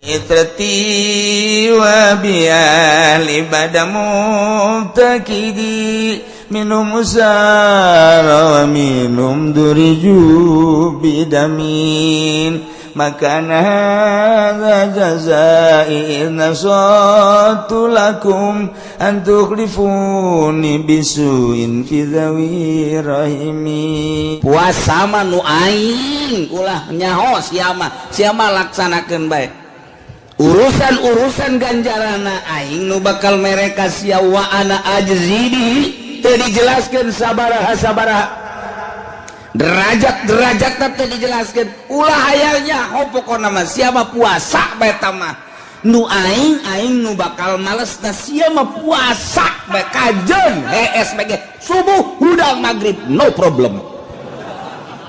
Itrati wa biali bada mubtakidi minum musara wa minum duriju bidamin makana hadza jazai nasatu lakum an tukhlifuni bisuin fi dhawi rahimi. Puasa mah nu aing ulah nyaho siama siama laksanakeun bae urusan-urusan ganjarana aing nu bakal mereka sia wa ana ajzidi teu dijelaskeun sabaraha sabaraha derajat-derajat teu dijelaskeun ulah hayalnya ho pokona mah siapa puasa bae mah nu aing aing nu bakal malesna sia mah puasa bae kajeun hees bae subuh hudang magrib no problem.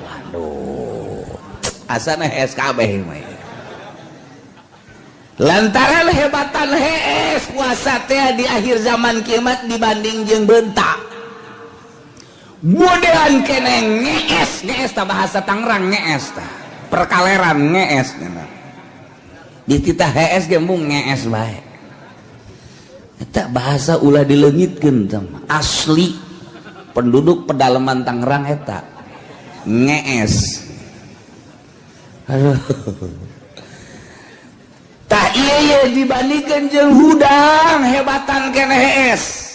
Waduh asana hees kabeh mah lantaran hebatan hees puasa teh di akhir zaman kiamat dibanding jeung bentak modelan kene ngees ngees ta bahasa Tangerang ngees ta perkaleran ngees di titah hees ge embung ngees bae eta bahasa ulah dileungitkeun tah asli penduduk pedalaman Tangerang eta ngees. Aduh tah ieu dibandingkeun jeung hudang hebatan kene hees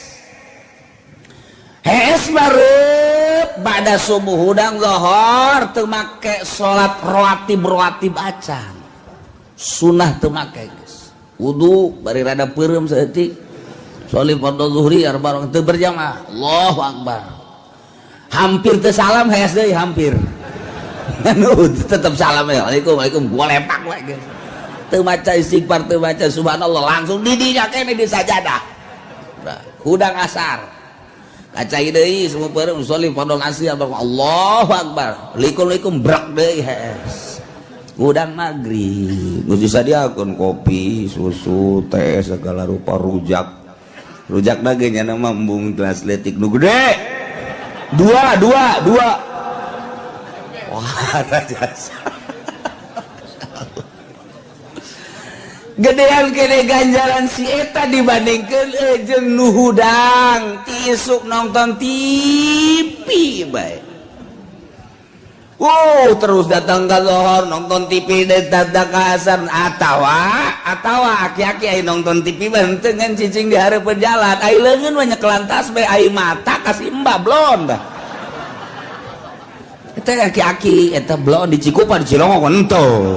hees barep pada subuh hudang zohor teu make salat rawatib rawatib acan sunah teu make geus wudu bari rada peureum saeutik sholli fardhu zuhri arba teu berjamaah Allahu akbar hampir teu salam hees deui hampir tetep salam ya waalaikum gua lepak we geus teu maca istighfar teu maca subhanallah langsung didinya kene di sajadah hudang asar kacai deui semua peureum sholli fardhu asri Allahu akbar likum-likum brak deui hees hudang magrib geus disadiakeun kopi susu teh segala rupa rujak rujak daging nya mah embung gelas leutik nu gede dua dua dua wah jasa gedean kene ganjaran si eta dibandingkeun jeung nu hudang ti isuk nonton TV bae. Wow, terus datang ka lohor nonton TV datang ka asar atawa aki-aki ai nonton TV bae henteu ngan cicing di hareupeun jalan ai leungeun mah nyekelan tas bae ai mata ka si emba blon dah. Eta aki-aki eta blon di Cikupa di Cilongok henteu.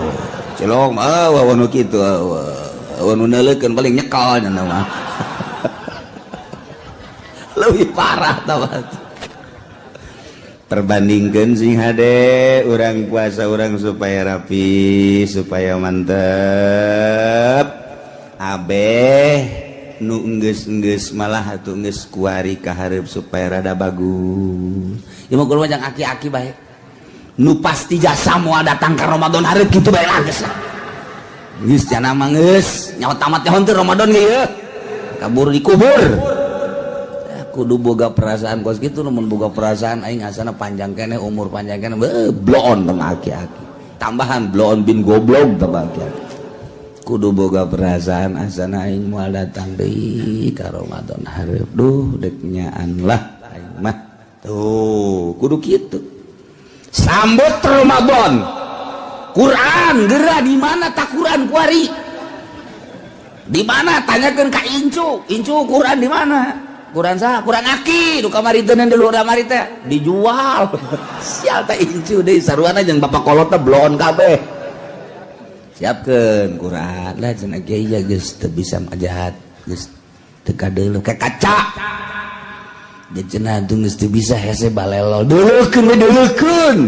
Cilong mah eueuh nu kitu eueuh nu neuleukeun paling nyekel nya mah. Leuwih parah tah. Perbandingkeun sing hade urang puasa urang supaya rapi, supaya mantep. Abeh nu enggeus-enggeus malah atuh geus kuari ka hareup supaya rada bagus. Ieu mah kudu jang aki-aki bae. Nu pasti jasa moal datang ka Ramadan hareup kitu bae lah geus lah. Geus cenah mah geus nyawa tamat nyaho teu Ramadan ge ieu. Kabur dikubur. Kudu boga perasaan kos kitu mun boga perasaan aing asana panjang keneh umur panjang keneh beuh bloon teh aki-aki. Tambahan bloon bin goblok teh aki-aki. Kudu boga perasaan asana aing moal datang deui ka Ramadan hareup duh deuk nyaan lah aing mah. Tuh kudu kitu. Sambut Ramadan. Quran geura di mana tak Quran kuari? Di mana tanyakeun ka incu? Incu Quran di mana? Quran sah, Quran aki, nu kamari teh di luhur kamari teh dijual. Sial teh incu deui saruana jeung bapak kolot teh bloon kabeh. Siapkeun Quran lah cenah ge ieu geus teu bisa majahat, geus teu kadeuleu ka kaca. Jadi cenah teu geus teu bisa hese balelol. Deuleukeun we deuleukeun.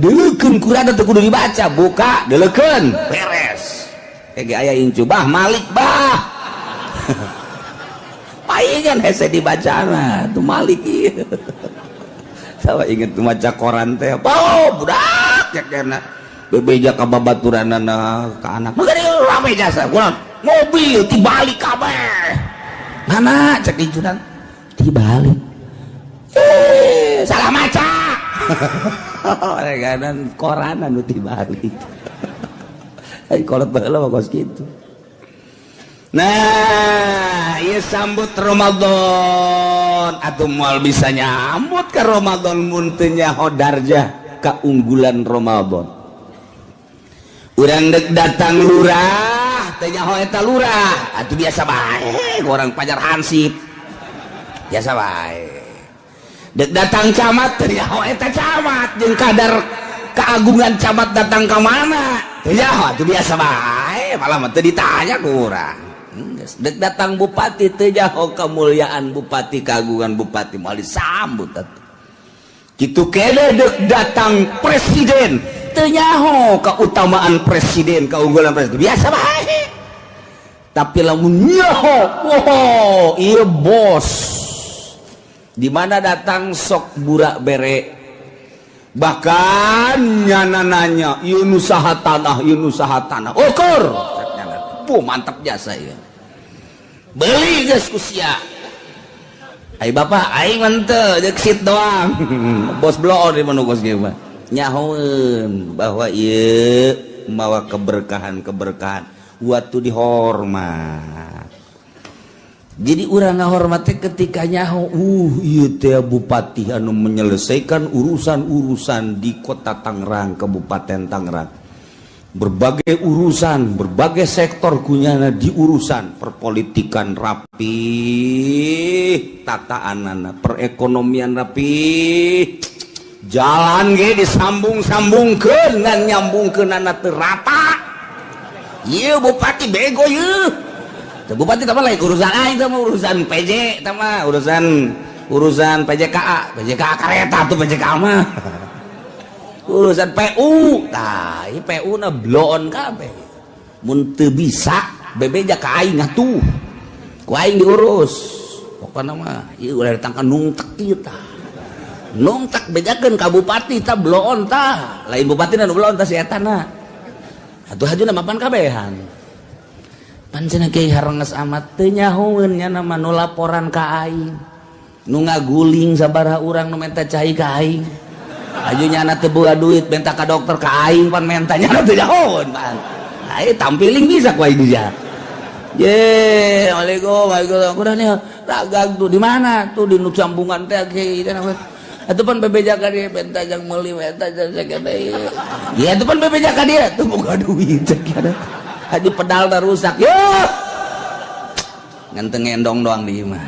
Deuleukeun Quran teh kudu dibaca, buka deuleukeun, beres. Ge aya incu bah Malik bah. Palingan hese dibacana tuh Malik ieu. Sawa inget maca koran teh. Oh, budak ya kena. Bebeja ka babaturanana ka anak. Maka rame jasa. Kurang mobil tibalik kabeh. Mana cek incunan? Tibalik. Eh, salah maca. Reganan koran anu tibalik. Ai kolot baheula mah kos kitu. Nah, ieu sambut Ramadan atuh moal bisa nyambut ka Ramadan mun teu nyaho darjah kaunggulan Ramadan. Urang dek datang lurah teu nyaho eta lurah atuh biasa bae orang pajar hansip. Biasa bae. Dek datang camat teu nyaho eta camat jeung kadar keagungan camat datang ka mana teu nyaho atuh biasa bae malah mah teu ditanya ku urang. Dek datang bupati teu nyaho kemuliaan bupati keagungan bupati moal disambut atuh. Kitu kene dek datang presiden teu nyaho keutamaan presiden keunggulan presiden biasa bae. Tapi lamun nyaho, oh ieu bos. Di mana datang sok burak bere bahkan nyana nanya ieu nu saha tanah ieu nu saha tanah ukur puh mantap jasa ieu beli geus ku sia ai bapak aing mah teu jeung sit doang bos bloon di manu kos kieu mah nyahoeun bahwa ieu mawa keberkahan-keberkahan waktu dihormat. Jadi urang ngahormat ketika nyaho ieu teh bupati anu menyelesaikan urusan-urusan di kota Tangerang, Kabupaten Tangerang. Berbagai urusan, berbagai sektor kunyana diurusan, perpolitikan rapi, tataanana, perekonomian rapi, jalan ge disambung-sambungkeun ngan nyambungkeunana teu rata. Ieu bupati bego ieu. Bupati tama lain urusan aing teh urusan PJ tama urusan urusan PJKA, PJKA kareta tuh PJKA mah. Urusan PU, tah ieu PU na bloon kabeh. Mun teu bisa bebeja ka aing atuh. Ku aing diurus. Pokona mah ieu ulah datang ka nungtek ieu tah. Nungtek bejakeun ka bupati tah bloon tah. Lain bupati nu bloon tah si eta na. Atuh hajuna mapan kabehan. Pancen kiai harenges amat teu nyahoeun nya nama nu laporan ka aing. Nu ngaguling sabaraha urang nu menta cai ka aing. Aju nyana teu boga duit menta ka dokter ka aing pan menta nyana teu nyahoeun pan. Ai tampiling bisa ku aing dia. Ye, Waalaikumsalam, waalaikumsalam. Udah nih dagang tuh di mana? Tuh di nu sambungan teh kiai teh. Atuh pan bebeja ka dia menta jang meuli menta jang sakedeui. Ya atuh pan bebeja ka dia tuh boga duit cek ada. Haji pedal dah rusak. Yo. Ngenteng ngendong doang di imah.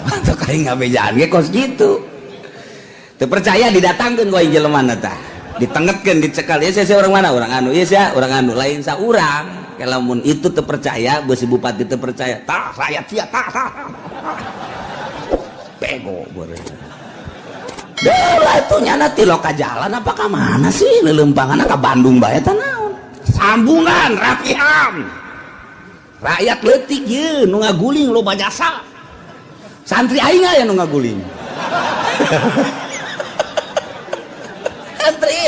Mantap aing ngabejaan ge kos kitu. Teu percaya didatangkeun ku aing jelema tah. Ditengetkeun dicekal. Ieu sia orang mana? Orang anu. Ieu sia orang anu lain sa urang. Lamun itu teu percaya, beusi bupati teu percaya. Tah rakyat sia tah tah. Bego beureum. Delah itu nyana ti loka jalan apa ka mana sih leuleumpanganna ka Bandung bae tah naon. Sambungan rapihan rakyat leutik ye nu ngaguling loba jasa santri aing aya nu ngaguling santri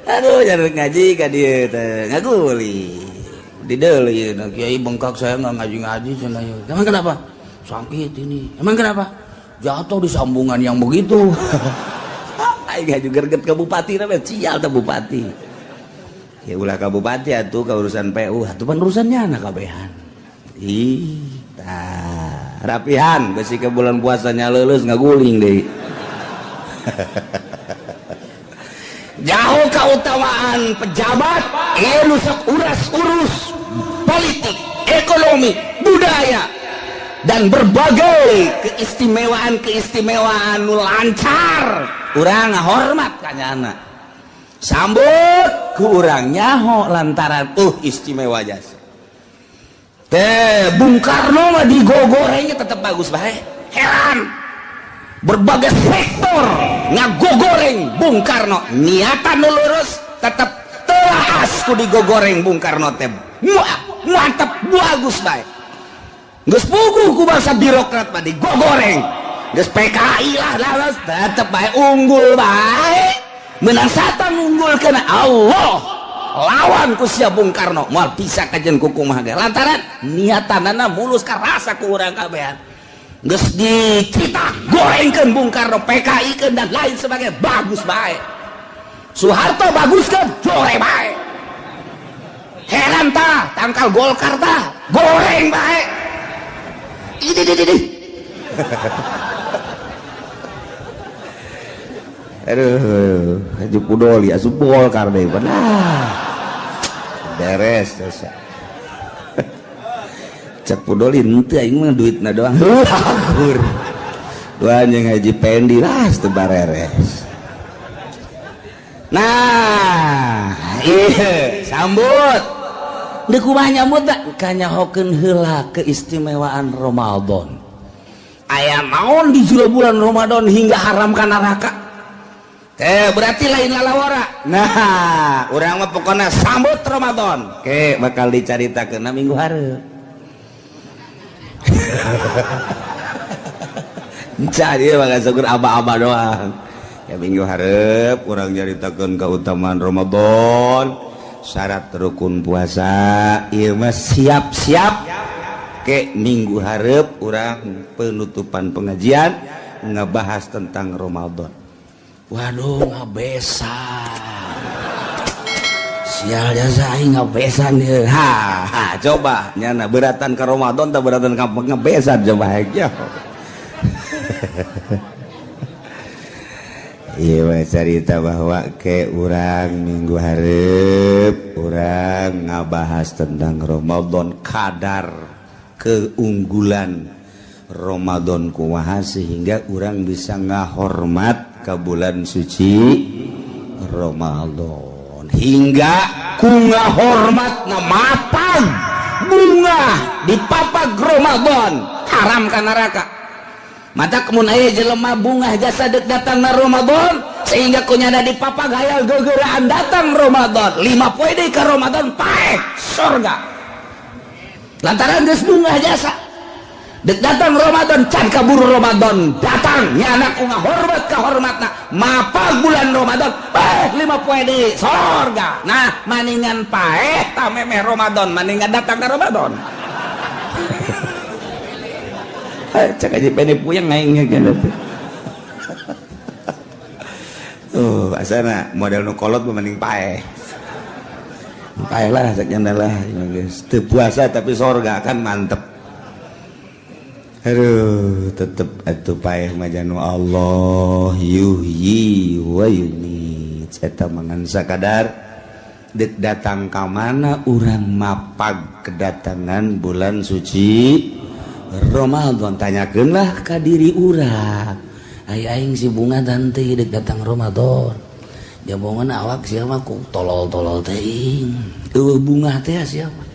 aduh jangan ngaji ka dieu teh ngaguling di deuleu ieu na kiai bengkak saya nggak ngaji-ngaji cenah ieu emang kenapa sakit ini emang kenapa jatuh di sambungan yang begitu aing ngaju gerget ke bupati na sial teh bupati. Ya ulah ka bupati atuh ka urusan PU atuh pan urusannya anak kabehan. Ih, tah rapihan besi ke bulan puasanya leuleus ngaguling deui. Jauh keutamaan pejabat ieu nu sok uras-urus politik, ekonomi, budaya dan berbagai keistimewaan-keistimewaan nu lancar. Urang ngahormat ka nyana. Sambut ku urang nyaho lantaran istimewa jasa. Teh Bung Karno mah digogorengnya tetep bagus bae. Heran. Berbagai sektor ngagogoreng Bung Karno, niatan nu lurus tetep telaas ku digogoreng Bung Karno teh. Mantep bagus bae. Geus puguh ku bangsa birokrat mah digogoreng. Geus PKI lah lah tetep bae unggul bae. Menang satan unggul kena Allah lawan ku sia Bung Karno moal bisa kajen kukumaha ge lantaran niatanana mulus karasa ku urang kabehan geus dicita gorengkeun Bung Karno PKI keun dan lain sebagainya bagus bae Soeharto baguskeun jore bae Heran tah, tangkal Golkar tah, goreng bae. Ini ini. Aduh, Haji Pudoli asup Golkar deui. Nah. Beres dosa. Cek Pudoli henteu aing mah duitna doang. Akur. Dua jeung Haji Pendi lah teu bareres. Nah, iya, sambut. Deuk kumaha nyambut da? Kanyahokeun heula keistimewaan Ramadan. Aya naon di jero bulan Ramadan hingga haram ka neraka? Berarti lain lalawara. Nah, urang mah pokona sambut Ramadan. Oke, bakal dicaritakeun minggu hareup. Encah ieu bakal syukur aba-aba doang. Ya minggu hareup urang nyaritakeun keutamaan Ramadan, syarat rukun puasa. Ieu mah siap-siap ke minggu hareup urang penutupan pengajian ngebahas tentang Ramadan. Waduh, ngabesan. Sial jasa aing ngabesan ieu. Ha, ha, coba nyana beratan ka Ramadan tah beratan ka ngebesan coba ya. Ieu mah carita bahwa ke urang minggu hareup urang ngabahas tentang Ramadan, kadar keunggulan Ramadan kumaha sehingga urang bisa ngahormat ke bulan suci Ramadan hingga ku ngahormatna matang bunga di papag Ramadan haram ka neraka. Mata kemun aya jelema bunga jasa dek datang na Ramadan sehingga kunyana di papag hayal gegeraan datang Ramadan 5 poe deui ka Ramadan paeh surga lantaran geus bunga jasa. Dek datang Ramadan can kaburu Ramadan datang nyana ku ngahormat ka hormatna mapag bulan Ramadan paeh 5 poe deui sorga. Nah maningan paeh tah memeh Ramadan maningan datang ka Ramadan. Cek aja pene puyeng aing nya geus. Tuh asana model nu kolot mah mending paeh. Paeh lah cek nyana lah geus teu puasa tapi sorga kan mantep. Aduh, tetep atuh paeh majanu Allah yuhyi wa yumiit. Eta mangan sakadar dek datang ka mana urang mapag kedatangan bulan suci Ramadan. Tanyakeunlah ka diri urang. Ai aing si bunga tante dek datang Ramadan. Jabongan awak sia mah ku tolol-tolol teuing. Eueuh bunga teh sia mah.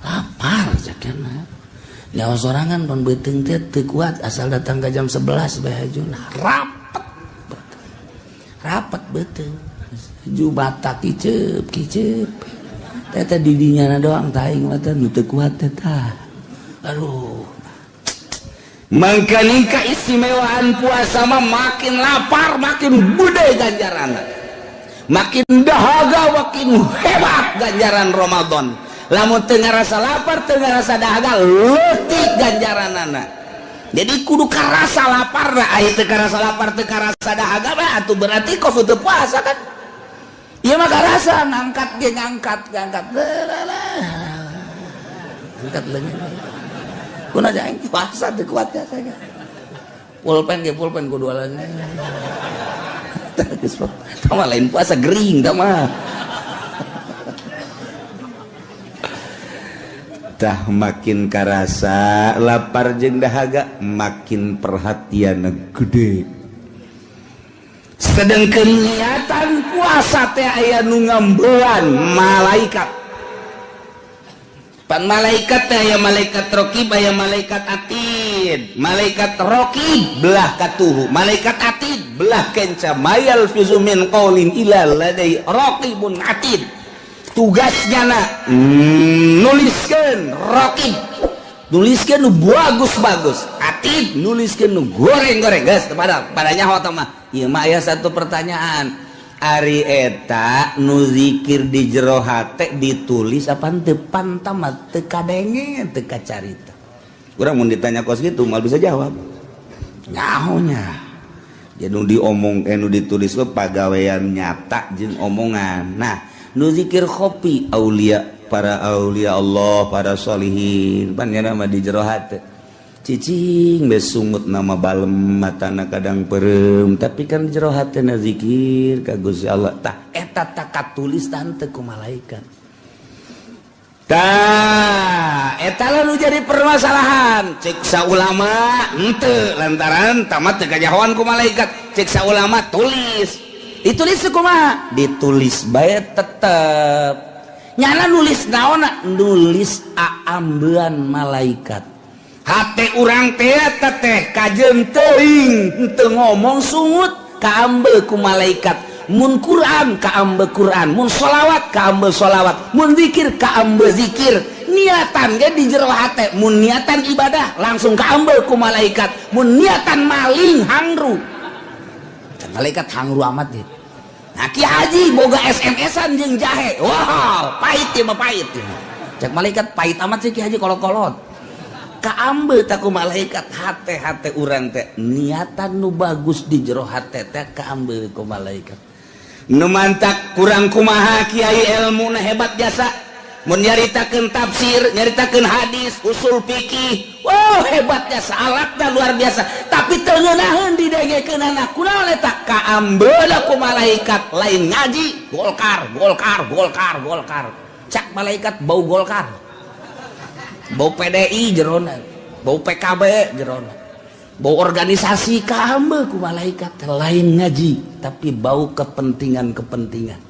Lapar cakena. Nyawa sorangan pon beuteung teh teu kuat asal datang ke jam 11 bae hajuna rapet rapet beuteung ju batak kiceup kiceup teh teh didinya doang taing mah teh nu teu kuat teh tah. Aduh, mangkaning keistimewaan puasa mah makin lapar makin gede ganjaran, makin dahaga makin hebat ganjaran Ramadan. Lamun teu ngarasa lapar teu ngarasa dahaga leutik ganjaranana. Jadi kudu karasa laparna, aya teu karasa lapar teu karasa dahaga mah atuh berarti kos teu puasa kan. Ieu mah karasa ngangkat ge ngangkat ngangkat. Angkat leungeun. Kuna aing puasa teu kuat ya saya. Pulpen ge pulpen kudu leungeun. Tah mah lain puasa gering tah mah. Tah makin karasa lapar jeung dahaga makin perhatian gede. Sedengkeun niatan puasa teh aya nu ngambean malaikat. Pan malaikat teh aya malaikat raqib aya malaikat atid. Malaikat raqib belah katuhu, malaikat atid belah kenca. Mayal fizu min qaulin illa ladai raqibun atid. Tugasnya na nuliskeun raqib, nuliskeun nu bagus-bagus, atid nuliskeun nu goreng-goreng. Geus pada nyaho tah mah. Ieu mah aya satu pertanyaan. Ari eta nu zikir di jero hate ditulis apa teu pantamat teu kadenge teu kacarita. Urang mun ditanya kos kitu moal bisa jawab. Nyahonya. Ya nu diomong nu ditulis mah pagawean nyata jeung omongan. Nah, nu zikir khofi aulia para aulia Allah, para sholihin, pan nya mah di jero hate. Cicing besungut nama balem matana kadang perem, tapi kan jero hatena zikir ka Gusti Allah. Tah eta tak katulis tante ku malaikat. Tah eta lah nu jadi permasalahan. Cek ulama henteu lantaran tamat teu kajahoan ku malaikat. Cek ulama tulis. Ditulis kumaha? Ditulis bae tetep. Nyana nulis naonna? Nulis aambean malaikat. Hate urang teh teh kajeun teuing henteu ngomong sungut kaambe ku malaikat. Mun Quran kaambe Quran, mun sholawat kaambe sholawat, mun zikir kaambe zikir. Niatan ge di jero hate, mun niatan ibadah langsung kaambe ku malaikat, mun niatan maling hangru. Malaikat hangru amat deh. Nah Ki Haji boga SMS-an jeung jahe. Wah, pahit ya mah pahit. Cek malaikat pahit amat sih Ki Haji kolot-kolot. Kaambe tak ku malaikat hate-hate urang teh niatan nu bagus di jero hate teh kaambe ku malaikat. Nu mantak kurang kumaha kiai ilmu na hebat jasa. Mun nyaritakeun tafsir, nyaritakeun hadis, usul fikih, wow hebat jasa, alatna luar biasa. Tapi teu ngeunaheun didengekeunana. Kunaon eta kaambe ku malaikat lain ngaji, Golkar, Golkar, Golkar, Golkar. Cak malaikat bau Golkar. Bau PDI jerona, bau PKB jerona, bau organisasi kaambe ku malaikat lain ngaji, tapi bau kepentingan-kepentingan.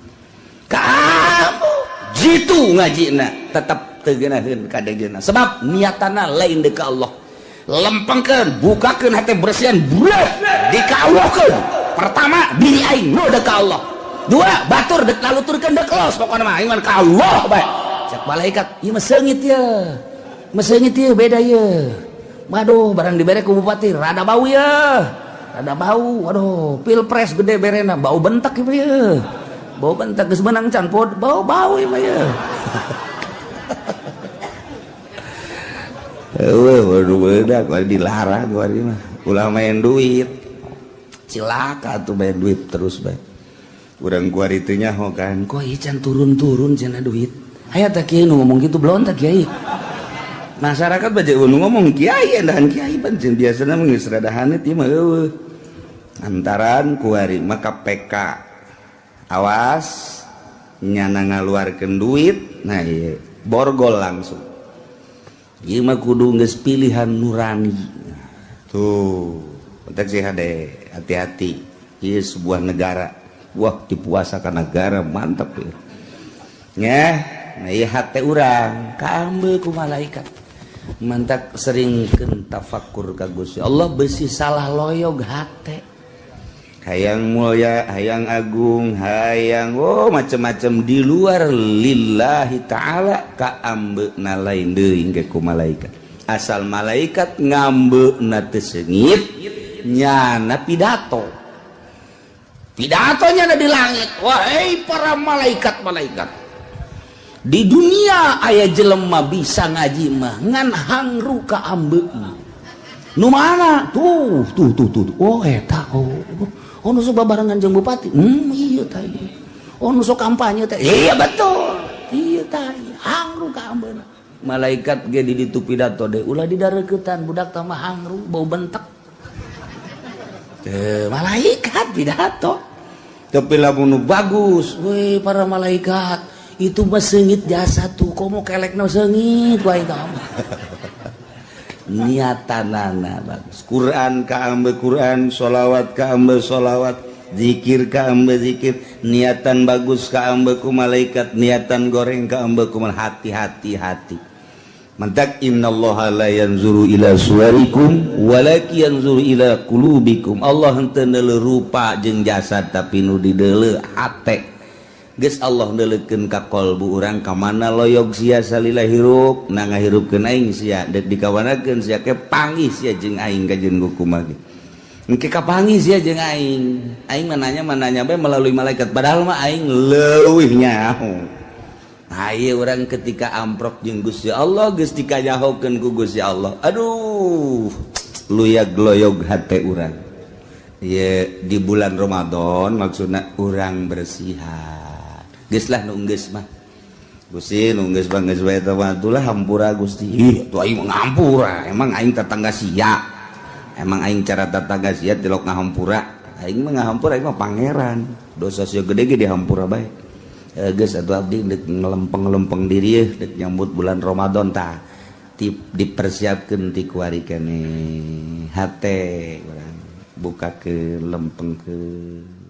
Kaambe jitu ngajina tetap teu geunaheun kadegeuna sebab niatana lain deuk ka Allah. Lempengkeun, bukakeun hate bersihan, breh dikaawahkeun. Pertama diri aing nu deuk ka Allah. Dua, batur deuk naluturkeun deuk los pokona mah aing mah ka Allah bae. Cek malaikat, ieu mah seungit ye. Meseungit ieu beda ye. Waduh, barang dibere ku bupati rada bau ye. Rada bau, waduh, pilpres gede berena bau bentak ieu ye. Bau bentak geus menang can pod, bau-bau ieu mah ye. Eueuh, waduh bedak dilarang kuari mah. Ulah main duit. Cilaka tuh main duit terus bae. Urang kuari teh nyaho kan, kok ieu can turun-turun cenah duit. Aya teh kieu nu ngomong kitu belon teh kiai. Masyarakat baca nu ngomong kiai dan kiai pancen biasana mah geus rada haneut ieu mah eueuh. Antaran kuari mah KPK. Awas nyana ngaluarkeun duit, nah ieu borgol langsung. Ieu mah kudu geus pilihan nurani. Tuh, penting sih hade, hati-hati. Ieu sebuah negara. Wah, dipuasakan negara mantap ya. Nyah, nah ieu hate urang kaambe ku malaikat. Mantak sering tafakur ka Gusti Allah besi salah loyog hate. Hayang mulia, hayang agung, hayang oh macam-macam di luar lillahi ta'ala kaambeuna lain deui ge ku malaikat. Asal malaikat ngambeuna teu seungit nyana pidato. Pidatonya ada di langit. Wahai para malaikat-malaikat. Di dunia aya jelema bisa ngaji mah ngan hangru ka ambeuna. Nu mana? Tuh tuh tuh tuh. Oh eta oh. Oh nu sok babarengan jeung bupati. Iya tah. Oh nu sok kampanye teh. Iya betul. Iya tah. Hangru ka ambeuna. Malaikat ge di ditu pidato deui ulah didareuketan budak tah mah hangru bau bentek. Teu malaikat pidato. Tapi lamun nu bagus, weh para malaikat itu mah seungit jasa tuh komo kelekna seungit wae tah. Niatanana bagus. Quran kaambe Quran, sholawat kaambe sholawat, zikir kaambe zikir, niatan bagus kaambe ku malaikat, niatan goreng kaambe ku hati-hati hati. Mantak innallaha la yanzuru ila suwarikum walakin yanzuru ila qulubikum. Allah henteu neuleuh rupa jeung jasad tapi nu dideuleuh hate. Geus Allah neuleukeun ka qalbu urang ka mana loyog sia salila hirup, na ngahirupkeun aing sia, deuk dikawanakeun sia ke panggih sia jeung aing ka jeung kumaha ge. Engke kapanggih sia jeung aing. Aing mah nanya bae melalui malaikat padahal mah aing leuwih nyaho. Nah, ieu urang ketika amprok jeung Gusti Allah geus dikanyahokeun ku Gusti Allah. Aduh, luyag loyog hate urang. Ieu di bulan Ramadan maksudna urang bersihan. Geus lah nu geus mah. Gusti nu geus geus bae eta mah atulah hampura Gusti. Ih, tuh aing mah ngampura. Emang aing tetangga sia. Emang aing cara tetangga sia tilok ngahampura. Aing mah ngahampura, aing mah pangeran. Dosa sia gede ge dihampura bae. Geus atuh abdi deuk ngelempeng-lempeng diri yeuh deuk nyambut bulan Ramadan tah. Dipersiapkeun ti kuari keneh. Hate urang bukakeun lempengkeun.